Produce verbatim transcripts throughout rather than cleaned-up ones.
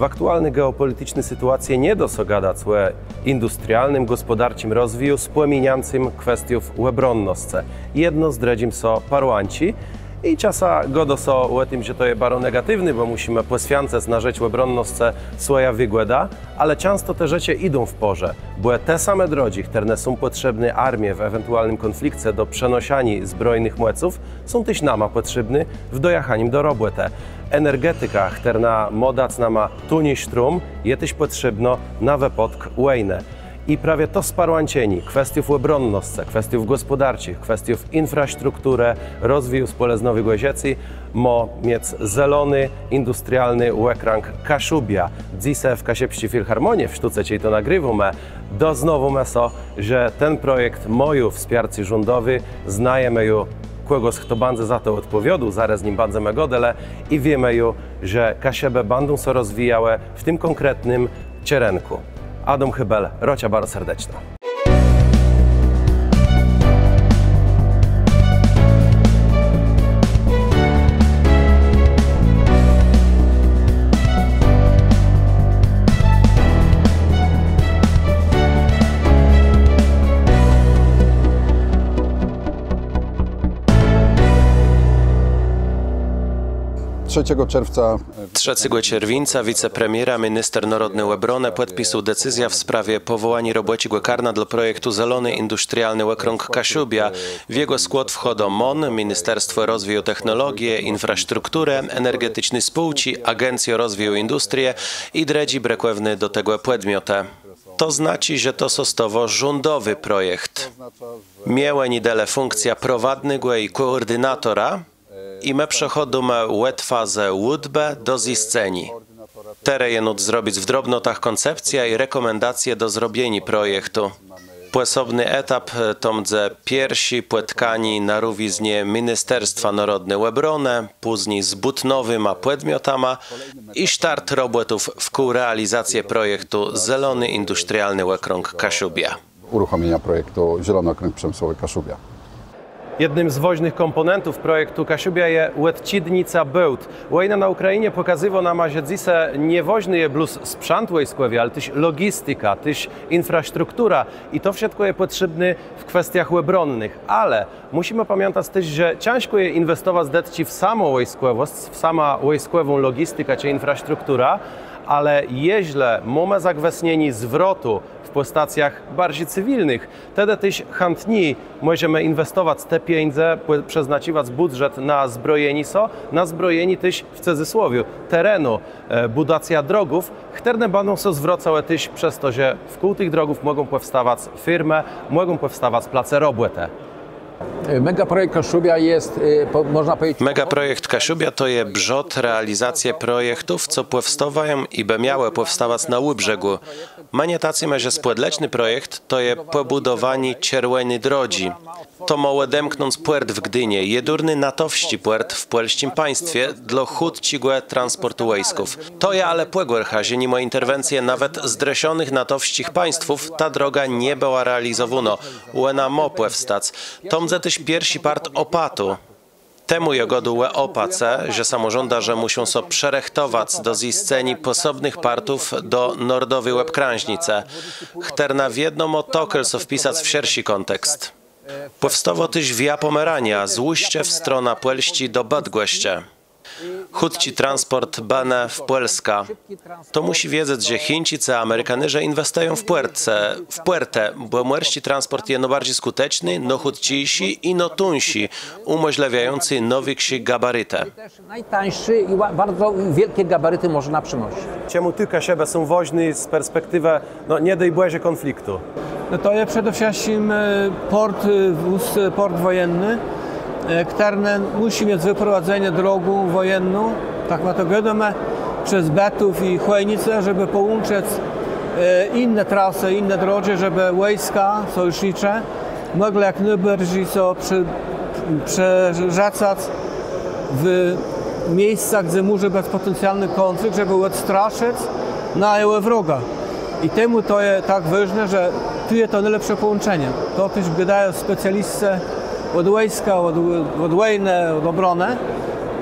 W aktualny geòpòliticzny sytuacje nie dô sã gadac ò industrialnym, gòspòdarczim rozwiju z pòminiãcym kwestiów òbronnoscë. Jedno z drëdżim sã parłãczi i czasã gôdô sã ò tim, że to je baro negatiwné, bò mùszimë pòswiãcëc na rzecz òbronnoscë swòjã wëgòdã, ale czãsto te rzeczë jidą w pôrze, bò te same drodżi, chtërne są pòtrzébné armie w ewentualnym kònflikce do przenôszaniô zbrojnëch mòców, są téż nama pòtrzébné w dojachanim do robòtë. Energetika, chtërna mô dac nama tani sztrum, je téż pòtrzébnô na wëpôdk wòjnë. I prawie to sparłãczenié kwestiów òbronnoscë, kwestiów gòspòdarczich, kwestiów infrastrukturë, rozwiju spòlëznowégò żëcô mô miec Zelony Industrialny Òkrąg Kaszubia. Dzysô w Kaszëbsczi Filharmònie, w sztóce, czej to nagriwómë, doznôwómë sã, że ten projekt mô ju wspiarcé rządowé, znajemë ju kògòs, chto bãdze za to òdpòwiôdôł, zarô z nim bãdzemë gôdelë i wiémë ju, że Kaszëbë bãdą sã rozwijałë w tim kònkretnym czerënkù. Adóm Hébel, rôczã baro serdeczno. Trzeciego czerwca. Trzecégò czerwińca wicepremiér a minister nôrodny òbronë pòdpisôł decyzjã w sprawie pòwòłaniô robòczégò karna dlô projektu Zelony Industrialny Òkrąg Kaszubia. W jegò skłôd wchôdô MON, Ministerstwò Rozwiju Technologie, Infrastrukturë, Energeticzny Spółczi, Agencjô Rozwiju Industrie i drëdżé brëkòwné do tegò pòdmiotë. To znaczi, że to sã stôwô rządowi projekt. Miôł òn dlô fùnkcjã prowadnégò i kòòrdinatora, i më przechôdómë òd fazë ùdbë do zjisceniô. Terô je nót zrobic w drobnotach kòncepcjã i rekòmendacje do zrobieniô projektu. Pòsobny etap to mdze pierszé pòtkanié na rówiznie Ministerstwa Nôrodny Òbronë, pózni z bùtnowima pòdmiotama i sztart robòtów wkół realizacje projektu Zelony Industrialny Òkrąg Kaszubia. Uruchomienia projektu Zielony Okręg Przemysłowy Kaszubia. Jednym z wôżnëch kòmponentów projektu Kaszubia je òdczëdnica bùrd. Wòjna na Ùkrajinie pòkazywô nama, że dzysô nie wôżny je blós sprzãt wòjskòwi, ale téż logistika, téż infrastruktura. I to wszëtkò je pòtrzébné w kwestiach òbronnëch. Ale mùszimë pamiãtac téż, że cãżkò je inwestowac dëtczi w samą wòjskòwòsc, w samã wòjskòwą logistikã czë infrastrukturã, ale jeżlë mómë zagwësnienié zwrotu w pòstacjach barżi cywilnëch, tedë téż chãtni mòżemë inwestowac te pieniãdze, pò-, przeznacziwac bùdżet na zbrojenié sã, na zbrojenié téż w cëzysłowiu terenu, e, bùdacjã drogów, chtërne bãdą sã zwrôcałë téż przez to, że wkół tëch drogów mògą pòwstawac firmë, mògą pòwstawac place robòtë. Megaprojekt Kaszubia jest, y, po-, można powiedzieć... Megaprojekt Kaszubia to je brzôd realizacje projektów, co pòwstôwają i bë miałë pòwstawac na Ùbrzegù. Më nie taczimë, że spòdleczny projekt to je pòbùdowanié Czerwòny Drodżi. To mô òdemknąc pòrt w Gdini, jedurny natowsczi pòrt w pòlsczim państwie dlô chùtczégò transpòrtu wòjsków. To je ale pò gòrchã, że nimò interwencje nawet Zrzeszonëch Natowsczich Państwów ta droga nie bëła realizowónô. Òna mô pòwstac. To mdze téż pierszi part òpatu. Temù jô gôdôł ò òpace, że samòrządarze mùszą sã przërëchtowac do zjisceniô pòsobnëch partów do nordowi òbkrãżnicë, chtërna wiedno mô tokôl sã wpisac w szerszi kòntekst. Pòwstôwô téż Via Pomerania z Ùscë w stronã Pòlsczi do Bydgòszczë. Chùtczi transpòrt bënë w Pòlskã. To mùszi wiedzec, że Chińczicë a Amerikanerze inwestëją w pòrtë, w pòrtë, bò mòrsczi transpòrt je nôbarżi skùteczny, nôchùtczészi i nôtónszi, ùmòżlëwiający nôwikszé gabaritë. Najtańszy i ła-, bardzo wielkie gabaryty można przenosić. Czemù tu Kaszëbë są wôżné z perspektiwë, no, nie dôj Bòże, kònfliktu? No to je przede wszëtczim, e, pòrt, e, wóz, e, pòrt wòjenny, e, chtëren mùszi miec wëprowadzenié drogą wòjenną, tak na to gôdómë, przez Bëtów i Chòjnice, żebë pòłączëc, e, jiné trasë, jiné drodżi, żebë wòjska, sojusznicze, mògłë jak nôbarżi sã prze-, przerzucac w miejscach, gdze mòże bëc pòtencjalny kònflikt, żebë òdstraszëc najégò wroga. I temù to je tak wôżné, że tu je to nôlepszé pòłączenié. To téż gôdają specjaliscë òd wòjska, òd, òd wòjnë, òd òbronë.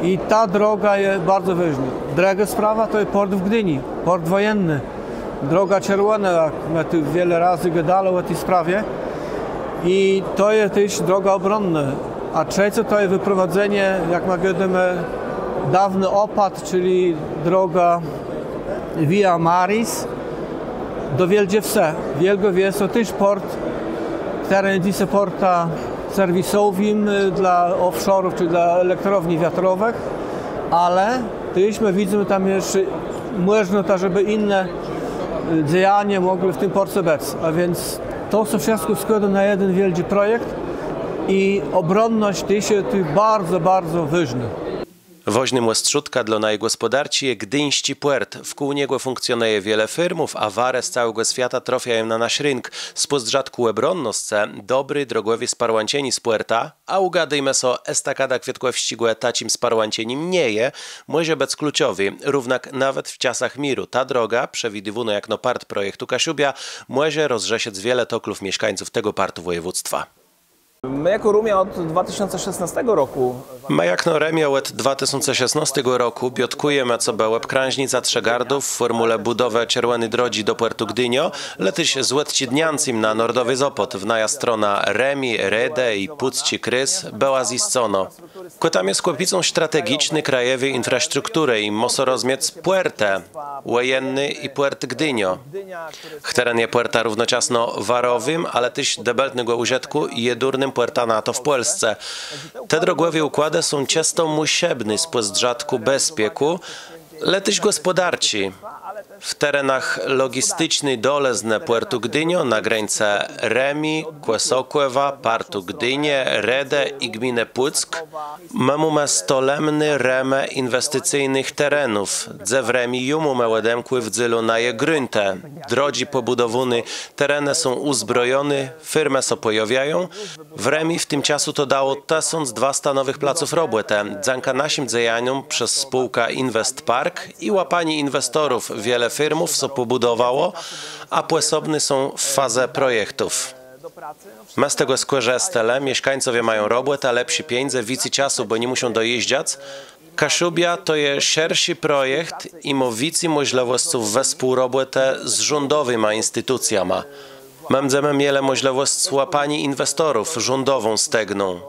I ta droga je bardzo ważna. Drëgô sprawa to je pòrt w Gdini, pòrt wòjenny. Droga Czerwònô, jak më tu wiele razy gôdelë ò ti sprawie. I to je téż droga òbronnô. A trzecô to je wëprowadzenié, jak më gôdómë, dôwny òpôd, czëli droga Via Maris do Wiôldżi Wsë. Wiôlgô Wies to téż pòrt, chtëren je dzysô pòrtã serwisowim, y, dlô offshorów czë dlô elektrowni wiatrowëch, ale téż më widzymë tam jesz mòżnotã, żebë jinné, y, dzejania mògłë w tim pòrce bëc. A wiãc to sã wszëtkò skłôdô na jeden wiôldżi projekt i òbronnosc téż je tu bardzo, bardzo wôżnô. Wôżnym òstrzódkã dlô naji gòspòdarczi je gdińsczi pòrt. Wkół niegò fùnkcjonëje wiele firmów, a warë z całégò swiata trôfiają na nasz rënk. Z pòzdrzatkù òbronnoscë dobré drogòwé sparłãczenié z pòrtã, a ùgôdôjmë so, estakada Kwiôtkòwsczégò taczim sparłãczenim nie je, mòże bëc kluczowé. Równak nawet w czasach miru ta droga, przewidiwónô jakno part projektu Kaszubia, mòże rozrzeszëc wiele toklów mieszkańców tegò partu wòjewództwa. My jako Rëmiô od dwa tysiące szesnastego roku. Më jakno Rëmiô òd dwa tësące szesnôstégò rokù biôtkùjemë, cobë òbkrążnica Trzëgardów w fòrmùle bùdowë Czerwòny Drodżi do pòrtu Gdiniô, le téż z òdczidniãcym na nordową zôpôd, w najã stronã Rëmi, Redë i Pùcczi Krôs, bëła zjisconô. Kò tam je kòpicą strategiczny krajowi infrastrukturë i mùszi rozmiec pòrtë, wòjenny i pòrt Gdiniô, chtëren je pòrtã równoczasno warowim, ale téż dëbeltnégò ùżëtkù i jedurnym pòrtã NATO w Pòlsce. Te drogòwé ùkładë są czësto mùszebné z pòzdrzatkù bezpiekù, le téż gòspòdarczi. W terenach logisticzny dolëznë pòrtu Gdiniô na grańcë Rëmi, Kòsôkòwa, pòrtu Gdiniô, Redë i gminë Pùck, më mómë stolemné rëmë inwesticyjnëch terenów, dze w Rëmi ju mómë òdemkłé w dzélu naje gruntë. Drodżi pòbùdowóné, terenë są ùzbrojoné, firmë sã pòjôwiają. W Rëmi w tim czasu to dało tësąc dwasta nowëch placów robòtë. Dzãka naszim dzejanióm przez spółkã Inwest Park i łapanié inwestorów wiele firmów sã pòbùdowało, a pòsobné są w fazie projektów. Më z tegò skòrzëstelë, mieszkańcowie mają robòtã, lepszé pieniãdze, wicy czasu, bò nie mùszą dojeżdżac. Kaszubia to je szerszi projekt i mô wicy mòżlëwòsców wespółrobòtë z rządowima institucjama. Mdzemë mielë mòżlëwòsc łapaniô inwestorów rządową stegną.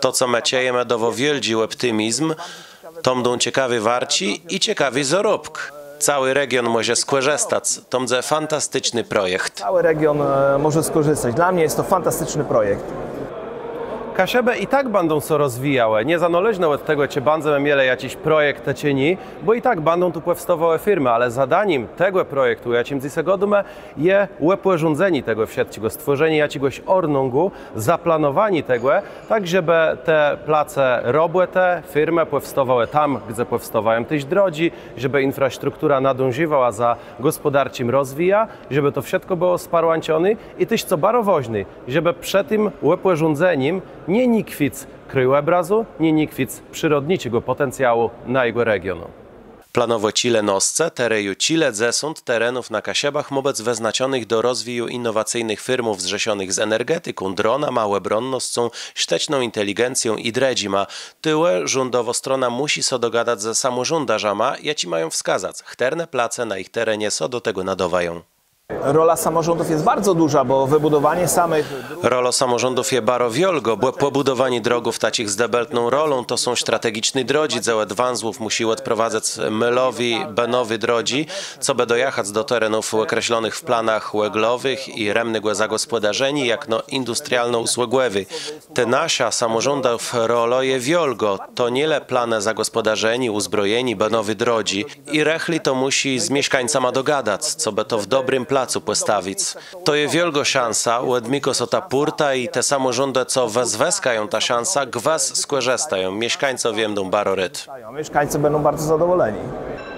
To, co më czëjemë, dôwô wiôldżi òptimizm. To mdą cekawé warczi i cekawi zaróbk. Całi region mòże skòrzëstac. To mdze fantasticzny projekt. Cały region, e, może skorzystać. Dla mnie jest to fantastyczny projekt. Kaszëbë i tak bãdą sã rozwijałë, niezanôleżno òd tegò, czë bãdzemë mielë jaczis projekt, czë nié, bò i tak bãdą tu pòwstôwałë firmë, ale zadanim tegò projektu, ò jaczim dzysô gôdómë, je òpòrządzenié tegò wszëtczégò, stwòrzenié jaczégòs òrnungù, zaplanowanié tegò, tak żebë te place robòtë, firmë pòwstôwałë tam, gdze pòwstôwają téż drodżi, żebë infrastruktura nadążiwała za gòspòdarczim rozwijã, żebë to wszëtkò bëło sparłãczoné i téż, co baro wôżné, żebë przë tim òpòrządzenim nie nikwic krôjòbrazu, nie nikwic przirodniczégò pòtencjału najégò regionu. Planowò czile nôsce, terô ju czile dzesąt terenów na Kaszëbach mô bëc wëznaczonëch do rozwiju innowacyjnëch firmów zrzeszonëch z energetyką, dronama, òbronnoscą, sztëczną inteligencją i drëdżima. Tëli rządowô strona mùszi sã dogadac ze samòrządarzama, jaczi mają wskazac, chtërne place na jich terenie sã do tegò nadôwają. Rola samorządów jest bardzo duża, bo wybudowanie samych dróg. Rola samòrządów je baro wiôlgô, bò pòbùdowanié drogów taczich z dëbeltną rolą to są strategiczné drodżi, dze òd wãzłów mùszi òdprowadzac môlowi, bënowi drodżi, cobë dojachac do terenów òkreslonëch w planach òglowëch i rëmnégò zagòspòdarzeniô jakno industrialno-ùsłëgòwi. Të nasza samòrządów rola je wiôlgô, to nié le planë zagòspòdarzeniô, ùzbrojenié, bënowé drodżi. I rëchli to mùszi z mieszkańcama dogadac, cobë to w dobrim placu pòstawic. To je wiôlgô szansa, òdmikô sã ta pùrta i te samòrządë, co wëzwëskają tã szansã, gwës skòrzëstają. Mieszkańcowie mdą baro rôd. Mieszkańcy będą bardzo zadowoleni.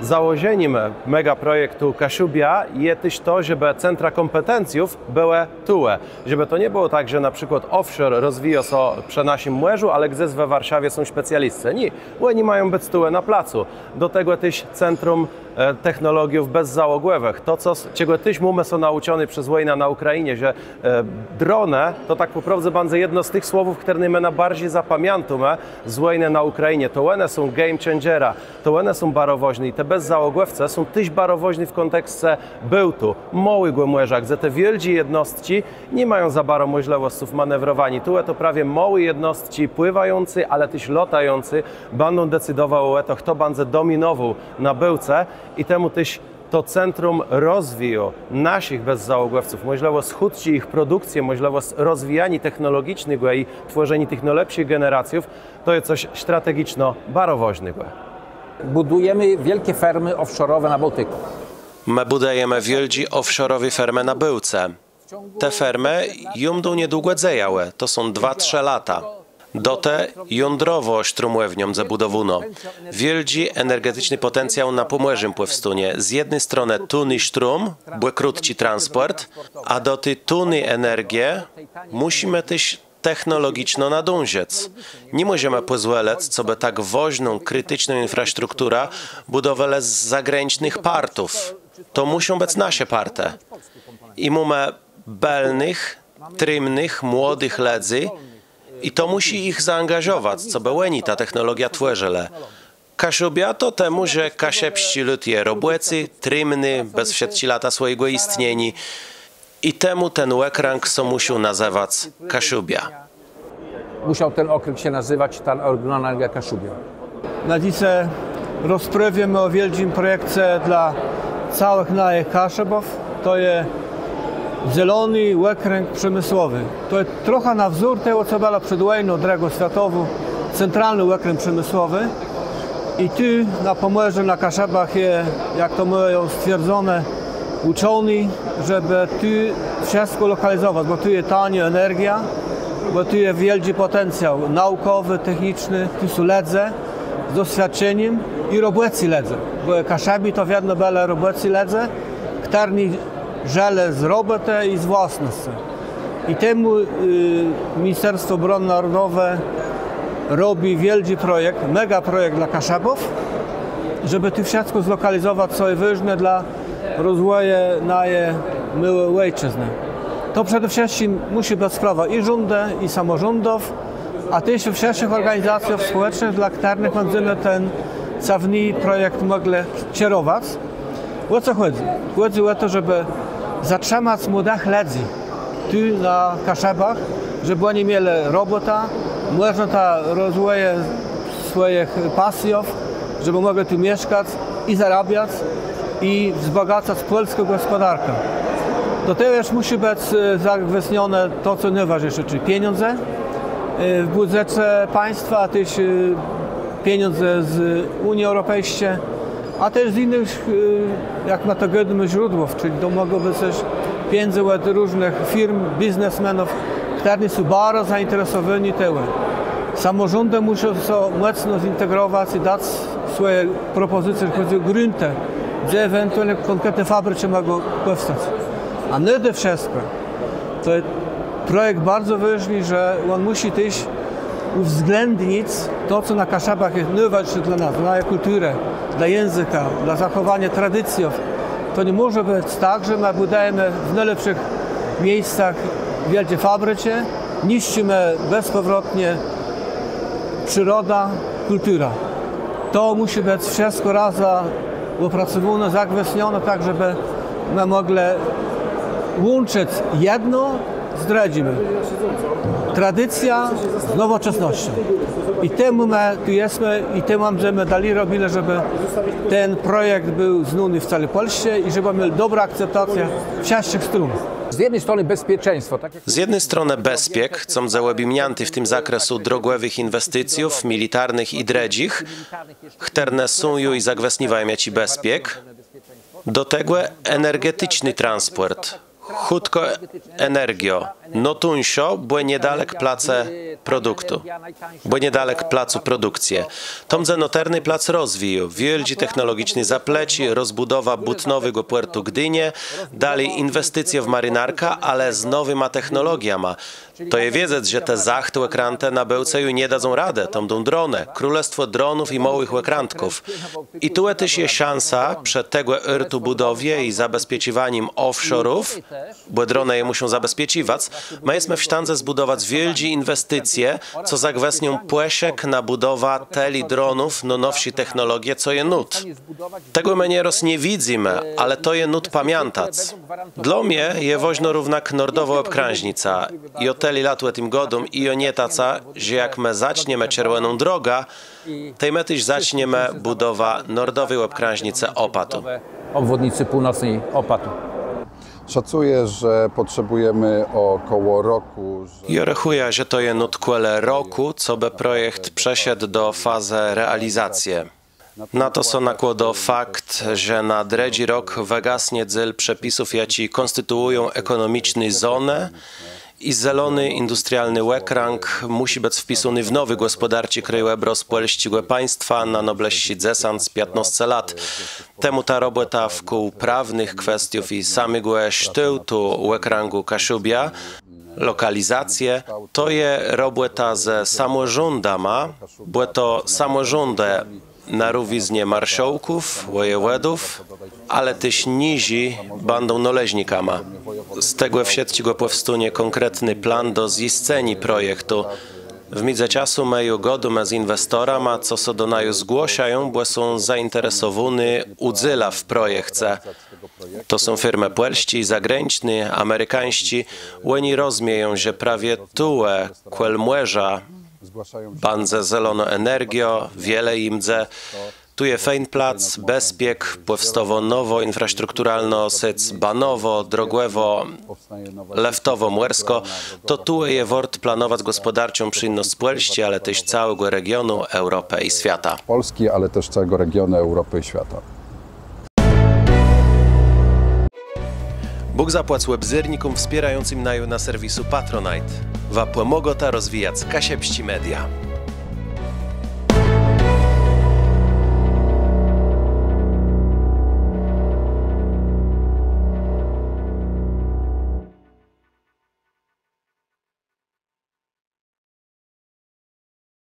Założeniem megaprojektu Kaszubia je téż to, żebë centra kòmpetencjów bëłë tuwò. Żebë to nie bëło tak, że na przikłôd offshore rozwijô sã przë naszim mòrzu, ale gdzes we Warszawie są specjaliscë. Nié, òni mają bëc tuwò na placu. Do tegò téż centrum e, technologiów bezzałogòwëch. To, co, czegò téż mómë sã naùczoné przez wòjnã na Ùkrajinie, że, e, dronë to tak pò prôwdze bãdze jedno z tëch słowów, chtërne më nôbarżi zapamiãtómë z wòjnë na Ùkrajinie. To òne są game changerã, to òne są baro wôżné i te bezzałogòwce są téż baro wôżné w kònteksce bôłtu, môłégò mòrza, gdze te wiôldżé jednostczi ni mają za baro mòżlëwòsców manewrowaniô. Tu to prawie môłé jednostczi pływającé, ale téż lôtającé bãdą decydowałë ò to, chto bãdze dominowôł na bôłce i temù téż to centrum rozwiju naszich bezzałogòwców, mòżlëwòsc chùtczi jich produkcje, mòżlëwòsc rozwijaniô technologicznégò i twòrzeniô tëch nôlepszich generacjów, to je cos strategiczno baro wôżnégò. Budujemy wielkie fermy offshore'owe na Bałtyku. Më bùdëjemë wiôldżé offshore'owé fermë na bôłce. Te fermë ju mdą niedługò dzejałë, to są dwa, trzë lata. Do te jądrowô sztrómòwniô mdze bùdowónô. Wiôldżi energeticzny pòtencjał na Pòmòrzim pòwstónie. Z jedny stronë tóny sztróm, bò krótczi transpòrt, a do ti tóny energie mùszimë téż technologiczno nadążëc. Ni mòżemë pòzwòlëc, cobë tak wôżną, kriticzną infrastrukturã bùdowelë z zagranicznëch partów. To mùszą bëc nasze partë. I mómë bëlnëch, trimnëch, młodëch lëdzy i to mùszi jich zaangażowac, cobë òni tã technologiã twòrzëlë. Kaszëbia to temù, że kaszëbsczi lud je robòcy, trimny, bez wszëtczé lata swòjégò jistnieniô. I temù ten òkrãg sã mùszôł nazëwac Kaszëbia. Musiał ten okręg się nazywać ta oryginalna Kaszubia. Na dzysô rozprôwiómë ò wiôldżim projekce dlô całëch najich Kaszëbów. To je zelony òkrãg przemësłowi. To je trochã na wzór tegò, co bëło przed wòjną drëgą swiatową, centralny òkrãg przemësłowi. I tu na Pòmòrzu, na Kaszëbach je, jak to mają stwierdzoné ùczony, żebë tu wszëtkò lokalizowac, bò tu je taniô energiô, bò tu je wiôldżi pòtencjał naùkòwi, techniczny, tu są lëdze z doswiôdczenim i robòcy lëdze, bò Kaszëbi to wiedno bëlë robòcy lëdze, chtërny żëlë z robòtë i z własnoscë. I temù, y, Ministerstwò Òbronë Nôrodnowi robi wiôldżi projekt, mega projekt dlô Kaszëbów, żebë tu wszëtkò zlokalizowac, co je wôżné dlô rozwòju naji môłi òjczëznë. To przede wszëtczim mùszi bëc sprawa i rządu, i samòrządów, a téż wszëtczich òrganizacjów spòłecznëch, dlô chtërnëch bãdzemë ten całowny projekt mòglë czerowac. Ò co chòdzy? Chòdzy ò to, żebë zatrzëmac młodëch lëdzy tu na Kaszëbach, żebë òni mielë robòtã, mòżnotã rozwòju swòjich pasjów, żebë mòglë tu mieszkac i zarabiac, i wzbògacac pòlską gòspòdarkã. Do tegò téż mùszi bëc, e, zagwësnioné to, co nôwôżniészé, czëlë pieniãdze, e, w bùdżece państwa, a téż, e, pieniãdze z Ùnii Eùropejsczi, a téż z jinëch, e, jak ma to gôdómë, źródłów, czëlë to mògą bëc téż pieniãdze òd różnëch firm, biznesmenów, chtërny są baro zainteresowóny tegò. Samòrządë mùszą sã mòcno zintegrowac i dac swòje propòzycje, jeżlë chòdzy ò gruntë, dze ewentualno kònkretné fabriczi mògą pòwstac. A nade wszëtkò to je projekt baro wôżny, że òn mùszi téż ùwzglãdnic to, co na Kaszëbach je nôwôżniészé dlô nas, dlô naji kùlturë, dlô jãzëka, dlô zachòwaniô tradicjów. To ni mòże bëc tak, że më bùdëjemë w nôlepszich miejscach wiôldżé fabriczi, niszczimë bezpòwrotnie przërodã, kùlturã. To mùszi bëc wszëtkò razã òpracowóné, zagwësnioné tak, żebë më mòglë łączëc jedno z drëdżim. Tradicjô z nowòczesnoscą. I temù më tu jesmë, i temù bãdzemë dali robilë, żebë ten projekt béł znóny w całi Pòlsce i żebë miôł dobrą akceptacjã wszëtczich strón. Z jednej strony bezpieczeństwo, tak jak... Z jedny stronë bezpiek, co mdze òbjimniãté w tim zakresu drogòwëch inwesticjów, militarnëch i drëdżich, chtërne są ju i zagwësniwają jaczis bezpiek. Do tegò energeticzny transpòrt, chùtkô energiô, No tuńszô, bò niedalek place produktu. Bò niedalek placu produkcje. To mdze notërny plac rozwiju, wiôldżé technologiczné zapleczi, rozbùdowa bùtnowégò pòrtu Gdini, dali inwesticje w marinarkã, ale z nowima technologiama. To je wiedzec, że te zachtłé krãtë na bôłce ju nie dadzą radë, to mdą dronë, królestwò dronów i môłëch òkrãtków. I tu téż je szansa przë tegò ôrtu bùdowie i zabezpiecziwanim offshorów, bò dronë je mùszą zabezpiecziwac, më jesmë w sztãdze zbùdowac wiôldżé inwesticje, co zagwësnią pòszëk na bùdowã tëli dronów, no nowszi technologie, co je nót. Tegò më nierôz nie widzymë, ale to je nót pamiãtac. Dlô mie je wôżnô równak nordowô òbkrãżnica. Jô tëli lat ò tim gôdóm i jô nie tacã, że jak më zaczniemë Czerwòną Drogã, tej më téż zaczniemë bùdowã nordowi òbkrãżnicë Opatu. Obwodnicy północnej Opatu. Szacuję, że potrzebujemy około roku, że... Jô rechùjã, że to je nót kòle rokù, cobë projekt przeszedł do fazë realizacje. Na to sã nakłôdô fakt, że na drëdżi rok wëgasnie dzél przepisów, jaczé kònstituùją ekònomiczné zónë, i zelony industrialny òkrãg mùszi bëc wpisóny w nowi gòspòdarczi krôjòbrôz pòlsczégò państwa na nôblëższi dzesãc, piãtnôsce lat. Temù ta robòta wkół prawnëch kwestiów i samégò sztôłtu òkrãgù Kaszëbia, lokalizacje, to je robòta ze samòrządama, bò to samòrządë na rówiznie marszôłków, wòjewòdów, ale téż niżi bãdą nôleżnikama. Z tegò wszëtczégò pòwstónie kònkretny plan do zjisceniô projektu. W midzëczasu më ju gôdómë z inwestorama, co sã do naju zgłôszają, bò są zainteresowóny ùdzélã w projekce. To są firmë pòlsczé, zagraniczné, amerikańsczé. Òni rozmieją, że prawie tu, kòl mòrza, bãdze zelonô energiô, wiele ji mdze. Tu je fejn plac, bezpiek, pòwstôwô nowô infrastrukturalnô séc banowô, drogòwô, lëftowô, mòrskô. To tu je wôrt planowac gòspòdarczą przińdnosc Pòlsczi, ale téż całégò regionu, Eùropë i swiata. Polski, ale też całego regionu Europy i świata. Bóg zapłac òbzérnikóm wspiérającym naju na serwisu Patronite. Wa pòmôgôta rozwijac kaszëbsczé media.